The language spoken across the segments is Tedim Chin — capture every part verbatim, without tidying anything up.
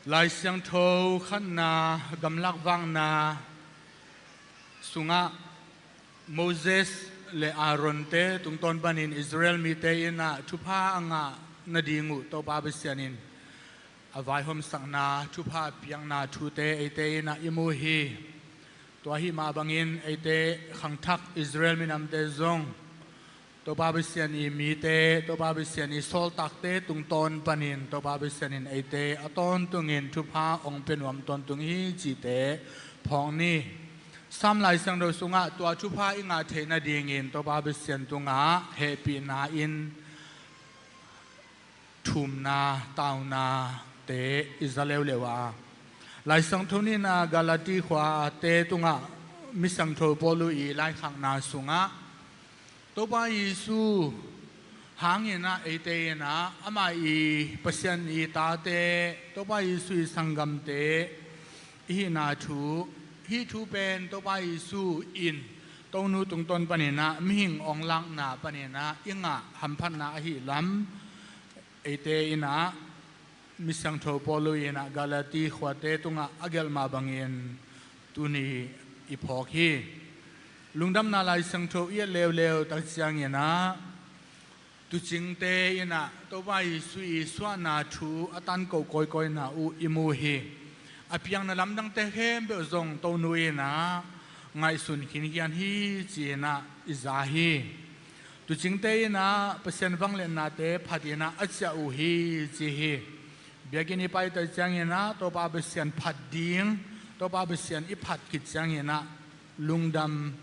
Lai Siangtho khatna, gamlak vakna sungah Moses le Aaron te tungtawn panin Israel mite in ah thupha a ngah nading uh Topa Pasian in a vaihawmsakna, thupha a piakna thute eite in ah i mu hi. Tua ahih mah bangin eite khangthak Israel minamte zong Topa Pasian i mite, Topa Pasian i sawltakte tungtawn panin Topa Pasian in eite a tawntungin thupha hong pia nuam tawntung hi cihte phawk ni. Sam Lai Siangtho sungah tua thupha i ngah theih nadingin Topa Pasian tungah hehpihna in thumna, taunate i za leuleu a, Lai Siangtho nihna Galati khuate tungah Misiangtho Paul i laikhakna sungah Topa Jesu hangin ah eite in ah amah i Pasian i tate, Topa Jesu i sanggamte i hihna thu, hih thu pen Topa Jesu in Tonu tungtawn panin ah mihing hong lakna panin ah i ngah hamphatna ahi lam eite in ah Misiangtho Paul in ah Galati khuate tungah a gelh mah bangin tuni i phawk hi. Lungdamna Lai Siangtho i et leuleu tak ciangin ah tuucingte in ah Topa Jesu i suahna thu a tanko kawikawina uh i mu hi. A piakna lamdangte khempeuh zong Tonu in ah ngaihsun khinkhian hi ci-in ah i za hi. Tuucingte in ah Pasian vangliatnate phat in ah a ciah uh hi ci hi. Biakinn i pai tak ciangin ah Topa Pasian phat ding, Topa Pasian i phat khit ciangin ah lungdam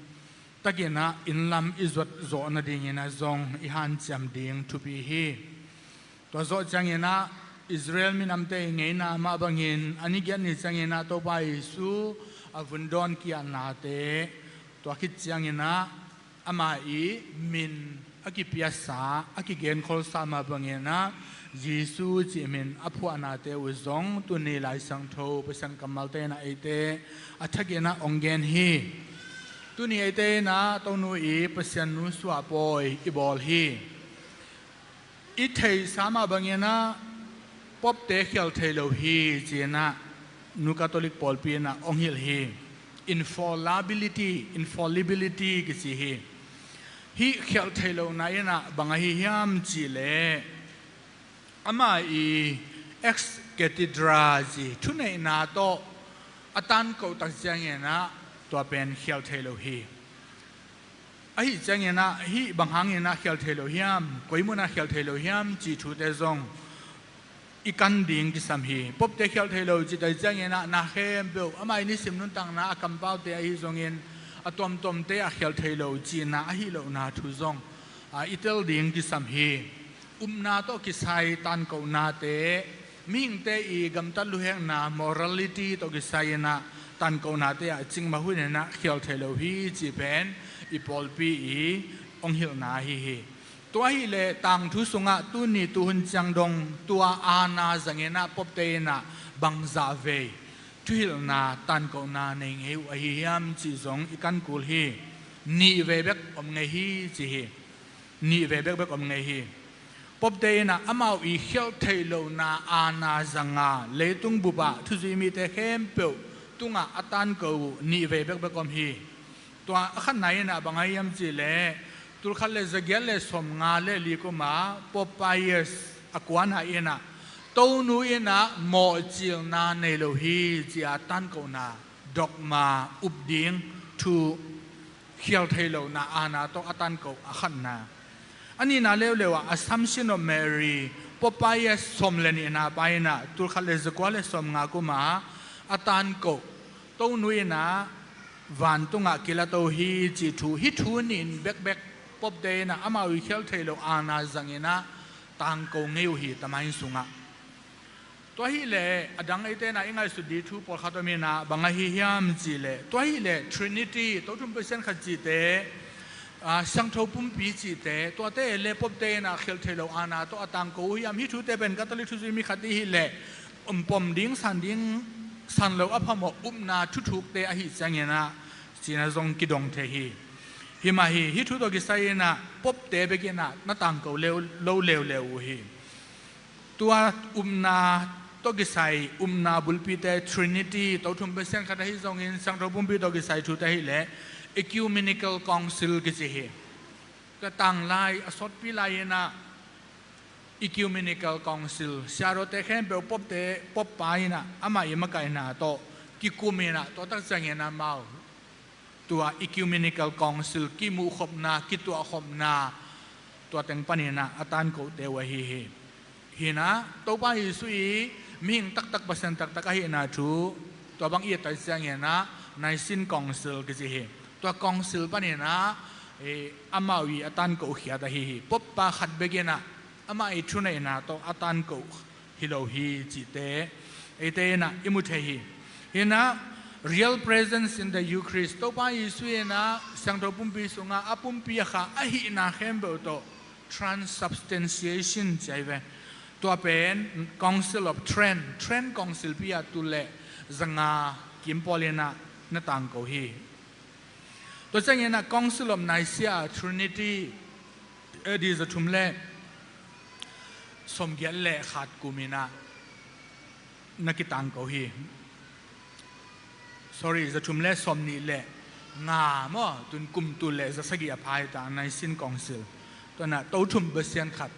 takin ah inn lam i zuat zawh nadingin ah zong i hanciam ding thupi hi. Tua zawh ciangin ah Israel minamte i ngeina mah bangin a ni giat ni ciangin ah Topa Jesu a vun dawn ki-atnate, tua khit ciangin ah amah i min a kipiasa, a kigenkholsa mah bangin ah Jesu cih min a phuahnate uh zong tuni Lai Siangtho Pasian kammalte in ah eite a thakin ah hong gen hi. Tuni eite in ah Tonu i Pasian nu suahpawi i bawl hi. I theihsa mah bangin ah Pope-te khial thei lo hi ci-in ah Nu Catholic pawlpi in ah hong hilh hi. Infallibility, infallibility kici hi. Hih khial thei lohna in ah bang ahi hiam cih leh amah i ex cathedra ci thuneihna tawh a tankoh tak ciangin ah tua pen khial thei lo hi. Ahi ciangin ah hih bang hangin ah khial thei lo hiam, koi mun ah khial thei lo hiam cih thute zong i kan ding kisam hi. Pope-te khial thei lo cih tak ciangin ah na khempeuh amah i nisim nuntakna a kampaute ahi zongin a tuamtuamte ah khial thei lo cihna ahi lohna thu zong a i tel ding kisam hi. Upna tawh kisai tankohnate, mihingte i gamtat luhekna, morality tawh kisai in ah tankohnate ah cikmah hun in ah khial thei lo hi cih pen i pawlpi i hong hilhna ahi hi. Tua ahih leh tangthu sungah tuni tuhun ciang dong tua aana zangin ah Pope-te in ah bangzah vei thuhilhna, tankohna nei ngei uh ahi hiam cih zong i kan kul hi. Nih vei bek om ngei hi ci hi. Nih vei bekbek om ngei hi. Pope-te in ah amau i khialh theih lohna aana zanga leitung bupah thuzui mite khempeuh tungah a tanko uh nih vei bekbek om hi. Tua a khatna in ah bang ahi hiam cih leh tulkhat le zagiat le sawmnga le li kumah Pope Pius a kuana in ah Tonu in ah mawhcilna nei lo hi ci-a tankohna, dogma, up ding thu khialh theih lohna aana tawh a tanko a khatna. A nihna leuleu ah Assumption of Mary, Pope Pius sawm le nihna pa in ah tulkhat le zakua le sawmnga kumah a tanko, Tonu in ah vantungah kilat aw hi cih thu, hih thu nih in bekbek Pope-te in ah amau i khialh theih loh aana zangin ah tanko ngei uh hi tamain sungah. Tua hileh a dang eite in ah i ngaihsut ding thu pawlkhat om in ah bang ahi hiam cih leh, tua hileh Trinity, Tothum Pasian khat cihte, ah, Siangtho Pumpi cihte, tuate le Pope-te in ah khialh theih loh aana tawh a tanko uh hiam? Hih thute pen Catholic thuzui mi khat i hih leh umpom ding, san ding, san lo a phamawh upna thuthukte ahi ciangin ah cihna zong kidong thei hi. Hi mah hi, hih thu tawh kisai in ah Pope-te bek in ah na tanko leu, lo leuleu uh hi. Tua upna tawh kisai upna bulpite, Trinity, Tothum Pasian khat ahi zongin, Siangtho Pumpi tawh kisai thute ahih leh Ecumenical Council kici hi. Tua tanglai a sawtpi lai inah Ecumenical Council, siarote khempeuh, popte, poppa inah amah i makaihna tawh kikum inah, tua tak ciangin amau tua Ecumenical Council, kimuhkhopna, kituahkhopna, tua teng paninah a tankohte uh ahi hi. Hinah Topa Jesuh i mihing taktak, Pasian taktak ahihna thu, tua bang i et tak cianginah Nicene Council kici hi. Tua Council paninah, eh, amau i a tankohkhiat ahi hi. Poppa khat bekinah amah i thuneihna tawh a tankoh hi lo hi cihte eite inah i mu thei hi. Hinah real presence in the Eucharist, Topa Jesuh inah Siangtho Pumpi sungah a pumpi a kha ahihna khempeuh tawh transubstantiation ci ahi ve. Tua pen Council of Trent, Trent Council pi ah tul le zanga kim pawl inah na tangko hi. Tua cianginah Council of Nicaea, Trinity, A D zathum le sawmgiat le khat kuminah na kitangko hi. Sorry, zathum le sawmnih le nga maw, tun kum tul le zasagih a pha hi ta, Nicene Council. Tuanah Tothum Pasian khat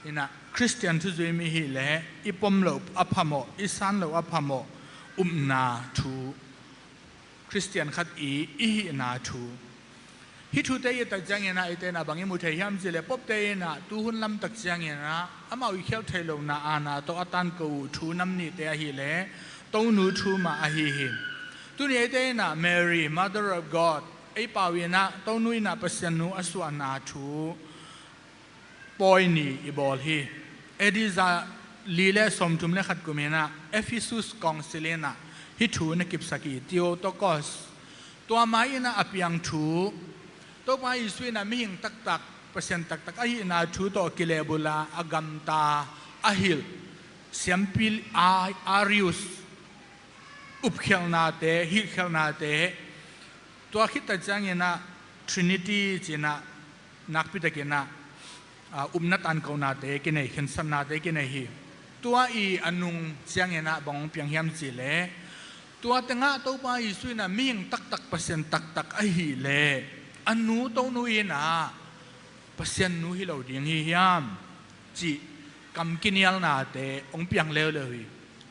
inah Khristian thuzui mi hi leh i pom loh a phamawh, i san loh a phamawh upna thu, Khristian khat i i hihna thu. Hih thute i et tak cianginah eite inah bang i mu thei hiam cih leh, popte inah tuhun lamtak cianginah amau i khialh theih lohna aana tawh a tanko uh thu nam nihte ahih leh Tonu thu mah ahi hi. Tuni eite inah Mary, Mother of God, ei pau inah Tonu inah Pasian nu a suahna thu pawi ni i bawl hi. A D za li le sawmthum le khat kuminah Ephesus Council inah hih thu na kipsak hi, Theotokos. Tua ma inah a piang thu, Topa Jesuh inah mihing taktak, Pasian taktak ahihna thu tawh kilehbula a gamta a hilh siampi Arius upkhialhnate, hilhkhialhnate, tua khit tak cianginah Trinity cinah nakpitakinah, aa, upna tankohnate kinei, khensatnate kinei hi. Tua i a nung cianginah bang hong piang hiam cih leh, tua tengah Topa Jesuh inah mihing taktak, Pasian taktak ahih leh a nu Tonu inah Pasian nu hi lo ding hi hiam cih kam kinialnate hong piang leuleu hi.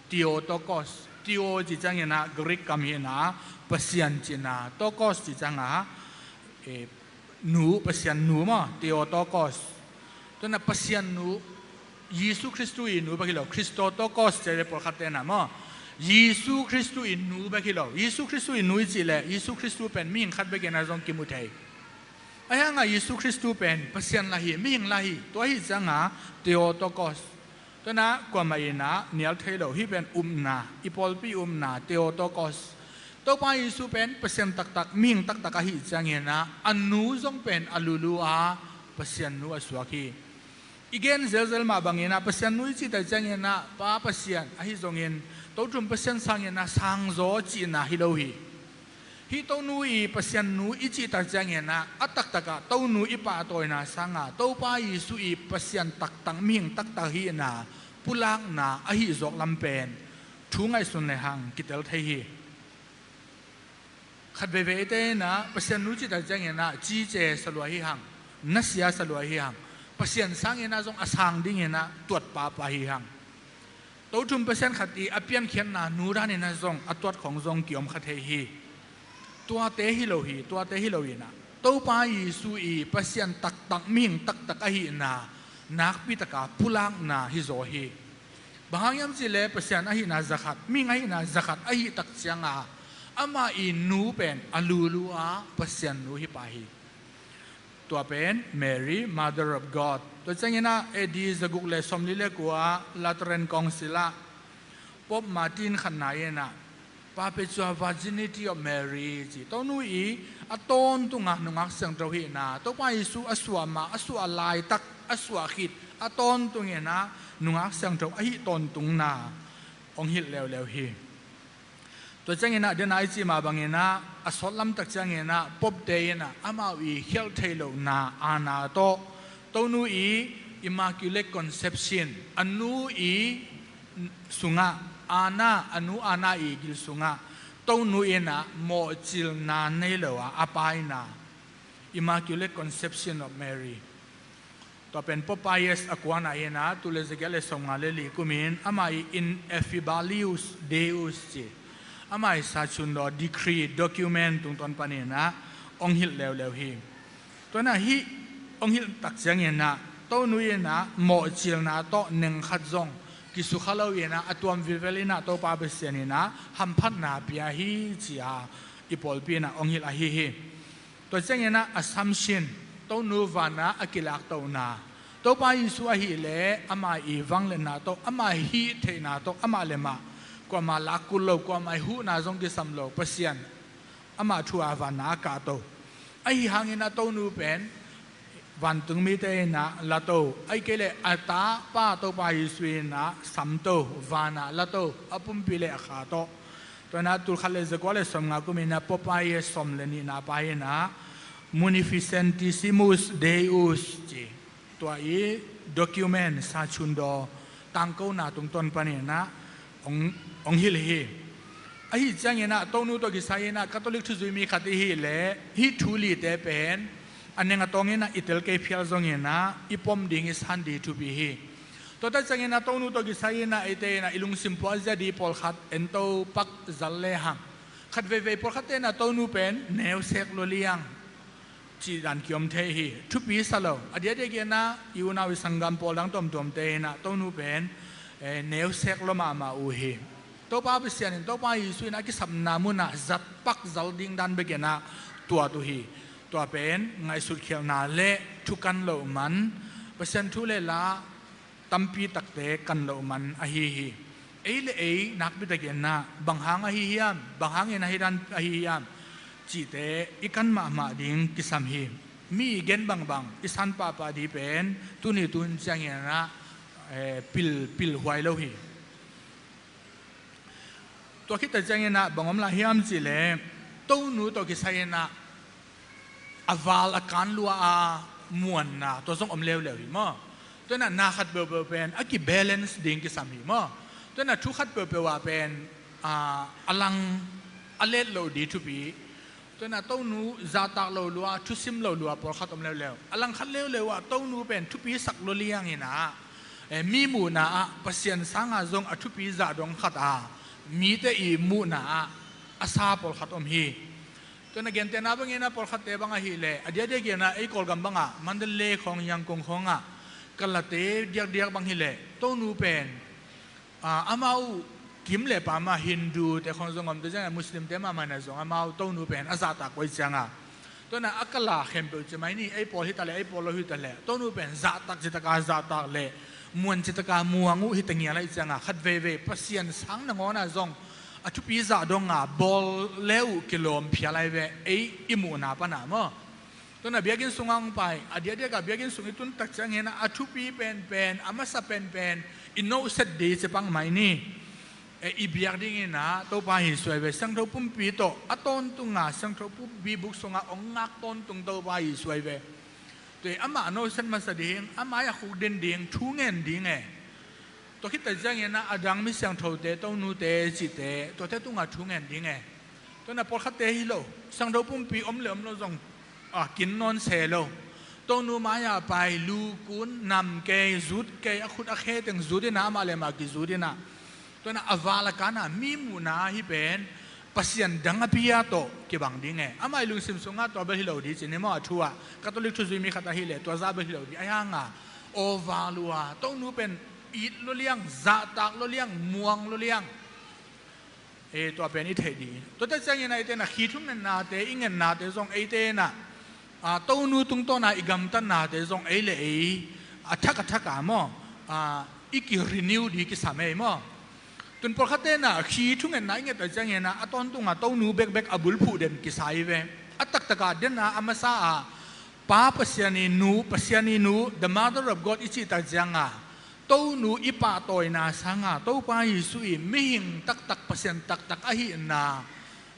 Theotokos, Theo cih cianginah Greek kam hinah Pasian cihna, tokos cih ciangah, eh, nu, Pasian nu maw, Theotokos. Tuanah Pasian nu, Jesuh Khristu i nu bek hi lo, Christotokos ci le pawlkhatte inah maw, Jesuh Khristu i nu bek hi lo. Jesuh Khristu i nu i cih leh Jesuh Khristu pen mihing khat bekinah zong kimu thei. Ahi hangah Jesuh Khristu pen Pasian lah hi, mihing lah hi, tua ahi ciangah Theotokos. Tuanah kuamah inah nial thei lo, hih pen upna, i pawlpi upna, Theotokos. Topa Jesuh pen Pasian taktak, mihing taktak ahih cianginah a nu zong pen a lulu a Pasian nu a suak hi. I gen zelzel mah banginah Pasian nu i cih tak cianginah Pa Pasian ahi zongin Tothum Pasian sanginah sangzaw cihna hi lo hi. Hih Tonu i Pasian nu i cih tak cianginah a taktakah Tonu i pahtawina sangah Topa Jesuh i Pasian taktak, mihing taktak hihna pulakna ahi zawk lam pen thu ngaihsun lehang kitel thei hi. Khat veivei eite inah Pasian nu cih tak cianginah cice salua hi hang, nasia salua hi hang, Pasian sanginah zong a sang dinginah tuat papa hi hang. Tothum Pasian khat i a piankhiatna nu daninah zong a tuat khong zong kiom kha thei hi. Tuate hi lo hi, tuate hi lo inah Topa Jesuh i Pasian taktak, mihing taktak ahihna nakpitaka pulakna hi zaw hi. Bang hang hiam cih leh Pasian ahihna zakhat, mihing ahihna zakhat ahih tak cianga amah i nu pen a lulu a Pasian nu hi pah hi. Tua pen Mary, Mother of God. Tua cianginah A D zaguk le sawmli le kua Lateran Council ah Pope Martin khatna inah Perpetual Virginity of Mary ci, Tonu i a tawntunga nungak siangtho hihna, Topa Jesuh a suah ma, a suah laitak, a suah khit a tawntunginah nungak siangtho ahi tawntungna hong hilh leuleu hi. Tua cianginah dena i cih mah banginah a sawt lamtak cianginah popte inah amau i khialh theih lohna aana tawh Tonu i Immaculate Conception, a nu i sungah, Anna, a nu Anna i gil sungah Tonu in ah mawhcilna nei lo a, a pa in ah, Immaculate Conception of Mary. Tua pen Pope Pius a kuana in ah, tul le zagiat le sawmnga le li kumin, amah i Ineffabilius Deus ci, amah i Sachun Law decree document tungtawn panin ah hong hilh leuleu hi. Tua in ah hih hong hilh tak ciangin ah, Tonu in ah mawhcilna tawh neng khat zong kisukha lo in ah, a tuam vilvel in ah Topa Pasian in ah hamphatna pia hi ci-a i pawlpi in ah hong hilh ahi hi. Tua ciangin ah Assumption, Tonu van ah a kilaktohna, Topa Jesu ahih leh ama i vangliatna tawh, ama hih theihna tawh, amah le mah kuamah lak kul lo, kuamah i huhna zong kisam lo, Pasian amah thu a van ah a kahto. Ahi hangin ah Tonu pen vantung mite in ah lato, ahih kei leh a tapa Topa Jesu in ah samto, van ah lato, a pumpi le a kha tawh. Tua in ah tul khat le zakua le sawmnga kumin ah Pope Pius sawm le nihna pa in ah Munificentissimus Deus ci, tua i document, Sachun Law tangkona tungtawn panin ah hong, hong hilh hi. Ahi ciangin ah Tonu tawh kisai in ah Catholic thuzui mi khat i hih leh hih thu lite pen a neng a tawng in ah i tel kei phial zongin ah i pom ding, i san ding thupi hi. Tua tak ciangin ah Tonu tawh kisai in ah eite in ah i lungsim puakzia ding pawlkhat en to pak zal lehang, khat veivei pawlkhatte in ah Tonu pen neusek lua liang cih dan kiom thei hi. Thupi sa lo. A diakdiakin ah i unau i sanggam pawl dang tuamtuamte in ah Tonu pen, eh, neusek lua mahmah uh hi. Topa Pasian in, Topa Jesu in a kisapna munah zat pak zal ding dan bekin ah tuat uh hi. Tua pen ngaihsutkhialhna le thukan loh man, Pasian thu le la tampi takte kan loh man ahi hi. Ei le ei nakpi takin ah bang hang ahi hiam, bang hangin ahi dan ahi hiam cihte i kan mahmah ding kisam hi. Mi i gen bangbang, i san pahpah ding pen tuni tun ciangin ah, eh, pil, pilhuai lo hi. Tua khit tak ciangin ah bang om lai hiam cih leh, Tonu tawh kisai in ah a val a kan lua a muanna tua zong om leuleu hi maw. Tua in ah na khat peuhpeuh pen a kibalance ding kisam hi maw. Tua in ah thu khat peuhpeuh ah pen, ah, a lang a let loh ding thupi. Tua in ah Tonu zahtak lo lua, thusim lo lua pawlkhat om leuleu. A langkhat leuleu ah Tonu pen thupi sak lua liang in ah, eh, mi muhna ah Pasian sanga zong a thupi zah dong khat a, mite i muhna ah a sa pawlkhat om hi. Tua in ah gentehna bangin ah pawlkhatte bang ahih leh, a diakdiakin ah ei Kawlgam bangah Mandalay khawng, Yangon khawngah kalate diakdiak bang hi leh, Tonu pen, ah, amau kim le pam ah Hindu te khawng zong om, tua ciangin Muslim te mahmah in ah zong amau Tonu pen a zahtak uh ahih ciangin, tua in ah a kala khempeuh ci mai ni, ei pawl hi ta leh, ei pawl lo hi ta leh, Tonu pen zahtak citak a zahtak leh muan citak a muang uh hi ta ngial ahih ciangin, khat veivei Pasian sang nangawn ah zong a thupi zah dong a bawl le uh kilawm phial lai ve, ei i muhna pan ah maw. Tua in ah biakinn sungah hong pai, a diakdiak ah biakinn sung i tun tak ciangin ah a thupi penpen, a masa penpen i nohset ding ci pak mai ni. Eh, i biak ding in ah Topa Jesu ahi ve, Siangtho Pumpi tawh a tawntung a, Siangtho Pumpi buk sungah hong ngak tawntung Topa Jesu ahi ve. Tua amah nohset masa ding, a mai ah khukdin ding, thu ngen ding e. Tua khit tak ciangin ah a dang mi siangthote, Tonute cihte, tuate tungah thu ngen ding e. Tua in ah pawlkhatte hi lo, Siangtho Pumpi om le om lo zong, ah, kin nawn se lo. Tonu mai ah pai, lu kun, nam kei, zut kei, a khut a khe teng zut in ah, amah le amah kizut in ah. Tua in ah a val a kan a mi muhna ah hih pen Pasian dang a pia tawh kibang ding e. Amah i lungsim sungah tua bel hi lo ding ci ni maw, a thu ah. Catholic thuzui mi khat ahih leh tua zah bel hi lo ding. Ahi hang a, aw val uh a, Tonu pen it lua liang, zahtak lua liang, muang lua liang. Eh, tua pen i theih ding. Tua tak ciangin ah eite in ah khi thungennate, i ngennate zong eite in ah, ah, Tonu tungtawn a i gamtatnate zong ei le ei a thak a thak a maw, ah, i ki-renew ding kisam ei maw. Tun pawlkhatte in ah khi thungenna i nget tak ciangin ah a tawntung a Tonu bekbek a bulphuh den kisa hi ve. A taktak a den a, a masa a Pa Pasian i nu, Pasian i nu, the Mother of God i cih tak ciang a, Tonu i pahtawina sang a Topa Jesu i mihing taktak, Pasian taktak ahihna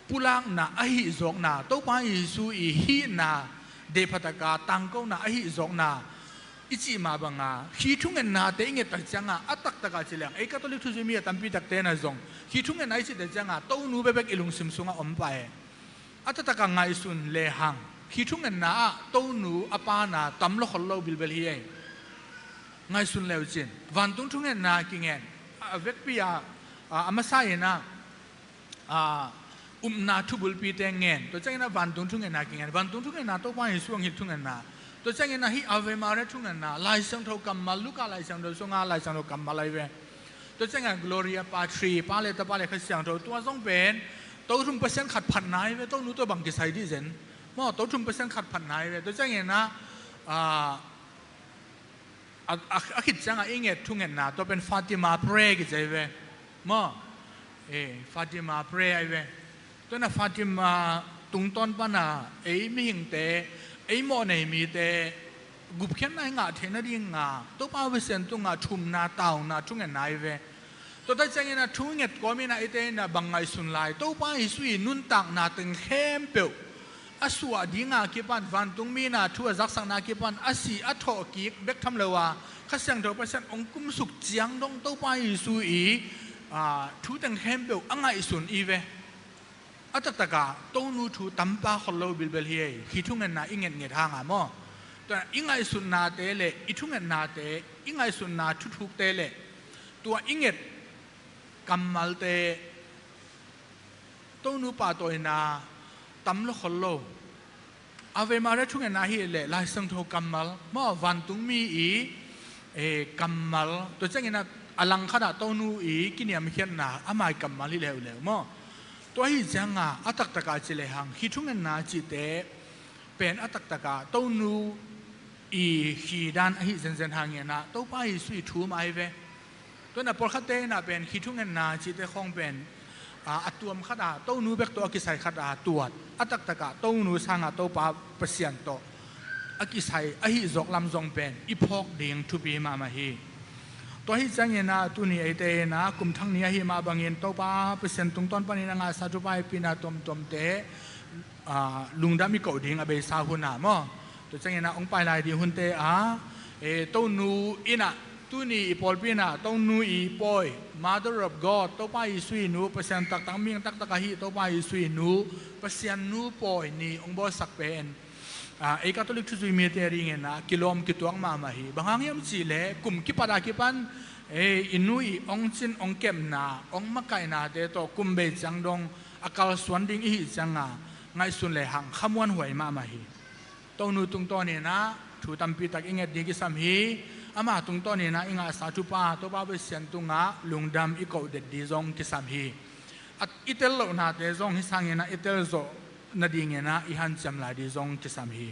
pulakna, ahi zawkna, Topa Jesu i hihna deihpha tak a tangkona ahi zawkna, i cih mah banga khi thungetnate i nget tak cianga a taktakah ci leng ei Catholic thuzui mi a tampi takte na zong khi thungetna i cihte cianga Tonu bekbek i lungsim sungah om pah e. A taktakah ngaihsun lehang khi thungetna ah Tonu a pana tam lo khol lo bilbel hi ei. Ngaihsun leu cin vantung thungetna kingen a vekpi ah a masa inah upna thubulpite ngen. Tua ciangin a vantung thungetna kingen, vantung thungetna Topa Jesu ang hih thungetna. Tua ciangin a hih Ave Maria thungetna, Lai Siangtho kammal, Luka Lai Siangtho sunga Lai Siangtho kammal ahi ve. Tua ciangin a Gloria Patri, Pa le Tapa le Kha Siangtho, tua zong pen Tothum Pasian khat phatna ahi ve. Tonu tua bang kisai dih zen maw, Tothum Pasian khat phatna ahi ve. Tua ciangin a a, a, a khit ciangah i nget thungetna tua pen Fatima Prayer kici ahi ve maw? E, Fatima Prayer ahi ve. Tua na Fatima tungtawn pana ei mihingte, ei mawhnei mite gupkhiatna i ngah theihna dinga Topa Pasian tungah thumna tauna thungetna ahi ve. Tua tak ciangin a thunget kawmin a eite in a bang ngaihsun lai, Topa Jesu i nuntakna teng khempeuh a suah dinga kipan, vantungmi in a thu a zaksakna kipan a si a thawhkik bek tham lo a Kha Siangtho Pasian hong kumsuk ciang dong Topa Jesu i thu teng khempeuh a ngaihsun i ve. A taktakah Tonu thu tampa khol lo bilbel hi ei. Khi thungetna i ngetnget hanga maw, tua i ngaihsutnate le i thungetnate, i ngaihsutna thuthukte le tua i nget kammalte Tonu pahtawina tam lo khol lo. Ave Maria thungetna hi le Lai Siangtho kammal maw, vantungmi i kammal, tua ciangin a langkhatah Tonu i kiniamkhiatna a mai kammal hi leuleu maw? Tua hi cianga a taktakah ci lehang khi thungetna cihte pen a taktakah Tonu i khi dan ahi zenzen hangin a Topa Jesu i thu mah ahi ve. Tua na pawlkhatte in a pen khi thungetna cihte khawng pen a tuam khata Tonu bek tawh a kisai khata tuat a taktakah Tonu sanga Topa Pasian tawh a kisai ahi zawk lam zong pen i phawk ding thupi mahmah hi. Tua hi ciangin a tuni eite in a kumthang ni ahi mah bangin Topa Pasian tungtawn panin a ngahsa thupha i pina tuamtuamte lungdam i koh ding a beisa huna maw? Tua ciangin a hong pai lai ding hunte a Tonu in a tuni i pawlpi in a Tonu i pawi, Mother of God, Topa Jesu i nu, Pasian taktak mihing taktak ahi Topa Jesu i nu, Pasian nu pawi ni hong bawlsak pen ei Catholic thuzui mite a dingin a kilawm kituak mahmah hi. Bang hang hiam cihleh kum kipat a kipan i nu i hong cin hong kepna hong makaihnate tawh kum bei ciang dong a kalsuan ding i hih cianga ngaihsun lehang khamuanhuai mahmah hi. Tonu tungtawnin a thu tampi tak i nget ding kisam hi. Ama tungtawnin a i ngahsa thupha Topa Pasian tungah lungdam i koh det ding zong kisam hi. I tel lohnate zong hi sangin a i tel zawh nadingin a i hanciam lai ding zong kisam hi.